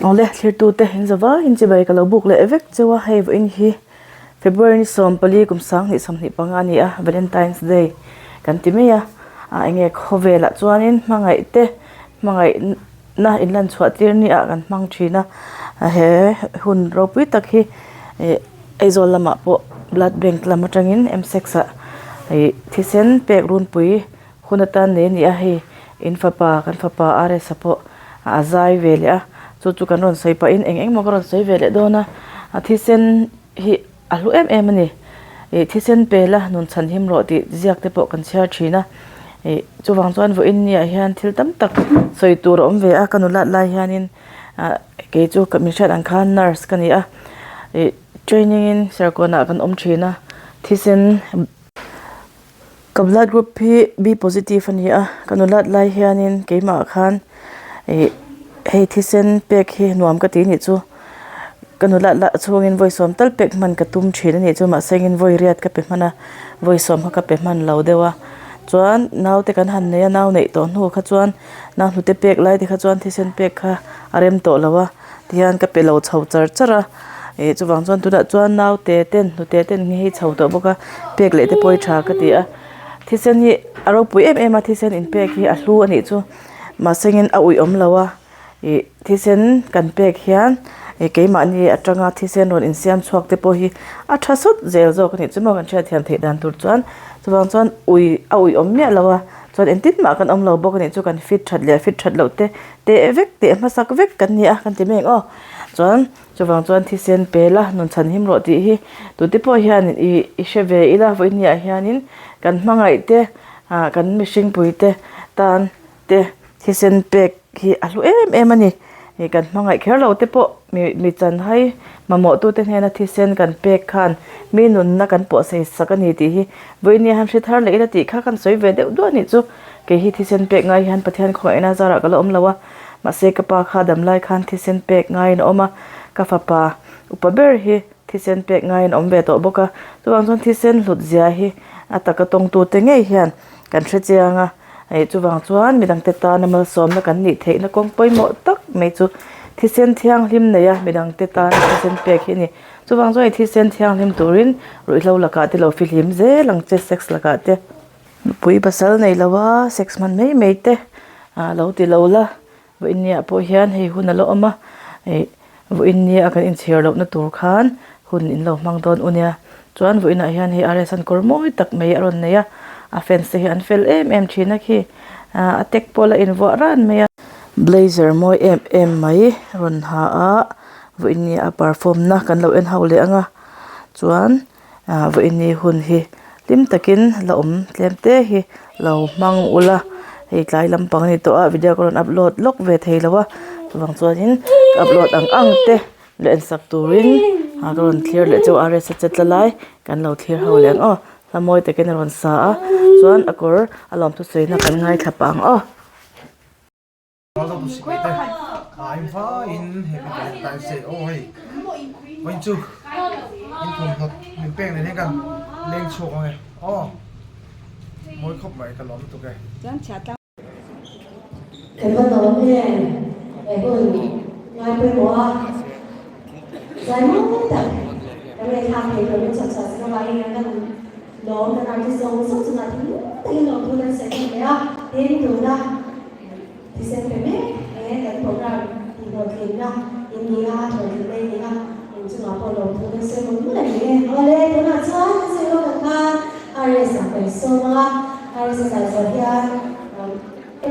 Awle thlirtute in zava in chibai ka lo buk leh vek cheu a, hei vawiin hi February ni 14 kum 2025 a ni a, Valentine's Day kan ti mai a, ah enge khawvelah chuanin hmangaih te hmangaih na in lan chhuah tir ni ah kan hmang thin a, he hun ropui tak hi ih Aizawl lamah pawh blood bank lam atangin M six ah ih thisen pek runpui hun atan nei a ni a, hei in fapa kan fapa R S a pawh a zai ve leh a, chu chu kan rawn sawi pahin eng eng emaw ka rawn sawi ve leh dawn a, a thisen hi a hlu em em a ni, ih thisen pe la nun chhan him rawh tih ziak te pawh kan chhiar thin a, ih chuvang chuan vawiin ni ah hian thil tam tak sawi tur a awm ve a, ka nulat lai hianin ah kei chu min hriat ang khan nurse ka ni a, ih training in serkawn ah kan awm thin a, thisen. Ka blood group hi B positive a ni a, ka nulat lai hianin keimah khan ih hei thisen pek hi nuam ka ti nih chu ka nulat lah chhungin vawi sawm tal pek hman ka tum thin a nih chu mahse engin vawi riat ka pe hman a vawi sawm kha ka pe hman lo deuh a chuan naute kan han nei a nau neih tawh hnu kha chuan nau hnute pek lai te kha chuan thisen pek kha a rem tawh lo a. Tihian ka pe lo chho char char a, ih chuvang chuan tunah chuan naute ten hnute ten hi hei chho tawh bawk a pek leh te pawh hi tha ka ti a, thisen hi a ropui em em a thisen inpek hi a hlu a nih chu mahsengin a uih awm lo a, ih thisen kan pek hian ih keimahni atanga thisen rawn insiam chhuak te pawh hi a tha sawt zel zawk a nih chu maw kan hriatthiam theih dan tur chuan chuvang chuan ui a uih awm miah lo a chuan engtin mah kan awm lo bawk a nih chu kan fit that leh fit that loh te. Teh vek teh hmasak vek kan ni a kan ti mai ang aw chuan chuvang chuan thisen pe la nun chhan him rawh tih hi tute pawh hian ih i hre ve ila vawiin ah hianin kan hmangaih te ah kan mihring pui te tan te thisen pek hi a hlu em em a ni ih kan hmangaih kher lo te pawh mi mi chanhai mamawh tute hnena thisen kan pek khan mi nunna kan pawh sei sak a ni tih hi vawiin ah hian hre thar leh ila tih kha kan sawi ve deuh duah a nih chu. Kei hi thisen pek ngai hian Pathian khawngaihna zarah ka la awm lo a, mahse ka pa kha dam lai khan thisen pek ngaiin a awm a, ka fapa upa ber hi thisen pek ngaiin a awm ve tawh bawk a, chuvang chuan thisen hlut zia hi a taka tawngtute ngei hian kan hre chiang a, hei chuvang chuan midangte tana malsawmna kan nih theihna kawng pawimawh tak mai chu thisen thianghlim neia midangte tana thisen pek hi a ni. Chuvang chuan i thisen thianghlim turin ruihhlo lakah te lo fihlim zel ang che sex lakah te. Nupui pasal nei lo a sex hman mai mai te ah lo ti lo la vawiin ni ah pawh hian hei hun a la awm a ih vawiin ni a kan inchhir loh na tur khan hun in lo hmang dawn u nia chuan vawiin ah hian hei R S an kawr mawi tak mai a rawn nei a a fans te hi an fel em em thin a khi ah a tek pawh la invuah ran mai a blazer mawi em em mai rawn ha a vawiin ni a perform na kan lo en ho leh ang a chuan. Ah vawiini hun hi hlim takin la awm tlem te hi lo hmang ula hei tlai lampang a ni tawh a video ka rawn upload lawk ve thei lo a chuvang chuanin ka upload ang ang te lo en sak turin ah ka rawn thlir leh chu R S a che tla lai kan lo thlir ho leh ang aw hla mawi takin a rawn sa a chuan a kawr a lawm thusawi na kan ngaithla pah ang aw. Kan va lawm em he hun ngai pawimawh a zai mawi tak kan ngaihthlak thei tur min chhawp chhuah sak avangin kan lawm kan artist zawng zawng chungah thinlung takin lawmthu kan sawi thei hle a tin tuna Thisen pe mek he kan program tihhlawhtlinna in ni a, hlawhtlinna i ni a, in chungah pawh lawmthu kan sawi mawlh mawlh a ni e. Awle, tunah chuan kan sawi lawk ang khan RS ah kan sawm ang a, RS a zai zawh hian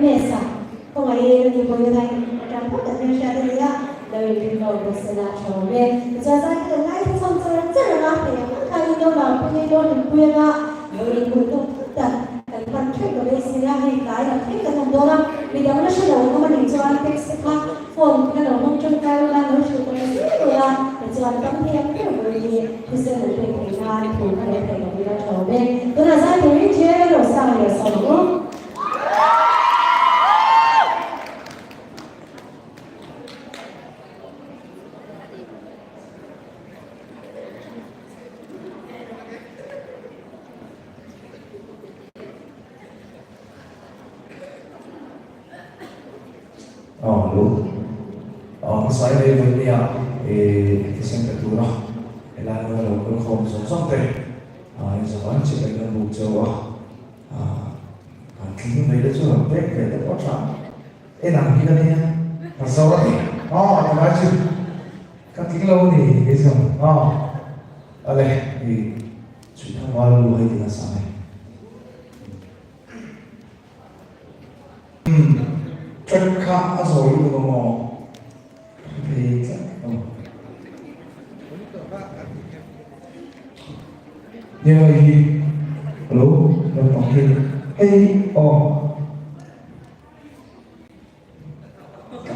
MS ah kawngaihin a ni pawhin a atang phawt kan hmelhriat a ni a, lo inrin lawk bawk sela a tha awm e. Tichuan zai kha kan ngaithla chhawm char char ang a, hei ang ang khan in lo vangpui a, in lo hlimpui ang a, lo inhmuh hnawk phawt tak. Kan hman theuh ka beisei a, hei tlai lam thleng kan awm dawn a, midang la hre lo an awm a nih chuan text te kha phone kha lo hmang tangkai ula, lo hrilh ta zel ula, tichuan tam thei ang ber ber hi thisen an pek theih nan thu kha lo theih loh ila tha awm e. Tunah zai turin Jerry Rosang leh sawm ang u. Aw hello. Aw. hmasa em em ania thisen pe tura helai hmuna lo kal khawm zawng zawng te inzawm an chibai kan buk chauh a, an tling ve te chu rawn pek ve te pawh a tha. En ang hi ka nia ka zawr a ni aw ti lai chu ka tling lo a ni kei zawng aw ale i chhui thang val lu hei ti nasa mai. Umm track kha a zawi lutuk ang aw ka hre phei tlat lo. Nia hei hi alo naupang hi hei aw.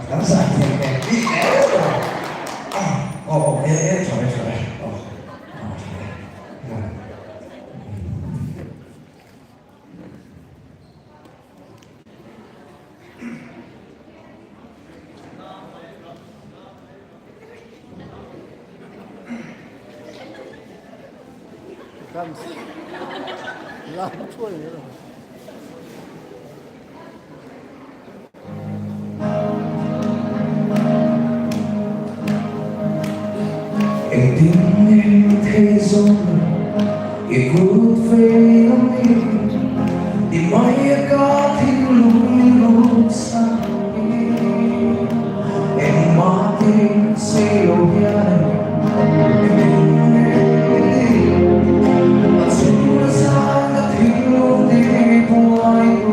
Kan zai thiam nen bik hle lo. Aw aw e e tha e tha e aw aw tha e. Engtin nge thei zawng i kut vei a ni i mai a ka thinlung i lut sak hi engmah ti si lo hian engtin nge i tih a chhung a zai ka thinlung ti buai tu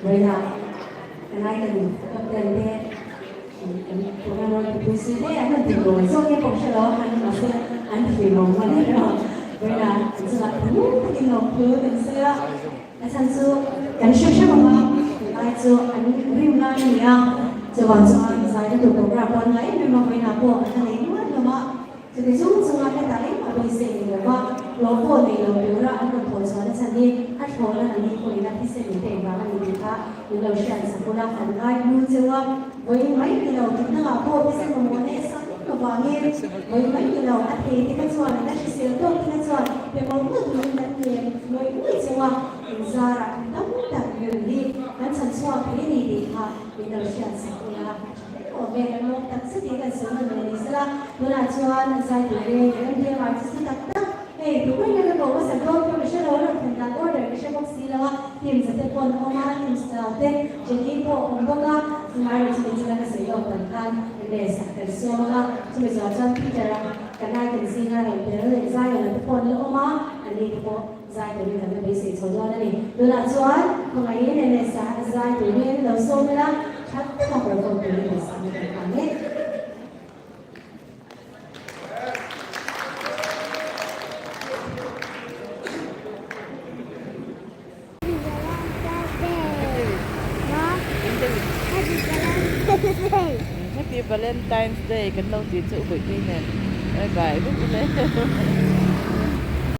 Vawiinah ka ngai ka nu Captain te an program rawn ti pui zui hle an rawn ti dawi zawk nge pawh hre lo a han mahse an hlimawm a ni emaw vawiinah an chungah thlamuang takin lawm thu kan sawi a a chhan chu kan hre hreuh ang a tunlai chu an rim lai a ni a chuvang chuan zaina tur program pawh an ngah em em a vawiinah pawh an la nei nual hlawm a. Chumi chung chunga hetah engmah beisei nei lova hlawh pawh nei lo tura an rawn thawh chhuahna chhan hi a thlawhna an ni pawhin a thisen in pek vang a ni tih kha min lo hriat sak ula kan ngai hnu cheu a. Vawiin mai ni lo tih dangah pawh thisen mamawh neh sak vek lovangin vawiin mai ni lo a thei te kha chuan an la hrisel tawk te kha chuan pe mawlh mawlh turin kan ngen ngawih ngawih cheu a, inzarah tam tak nun. min lo hriat sak ula a tha hle awm e, kan lawm tak zet in kan sawi nawn leh ni sela, tunah chuan zai tur in kan MDM artist te tak tak hei tu ber nge ka koh hmasa dawn pawh ka hre lo, rawn thlen dan order ka hre bawk si lo a, team za te pawh an awm a, team star te Jenny pawh a awm bawk a, chumai erawh chu nichina ka sawi lawk dan khan Ernest a kan sawm ang a, chumi zawh chuan Peter a kan icon zinga rawn tel leh Zion a te pawh an la awm a, anni te pawh Zai turin kan la beisei chho dawn a ni. Tunah chuan khawngaihin NSA zai turin lo sawm ila, tha taka perform turin duhsakna kan hmang e. Happy Valentine's Day kan lo ti chu buih tui nen bye bye vek ule.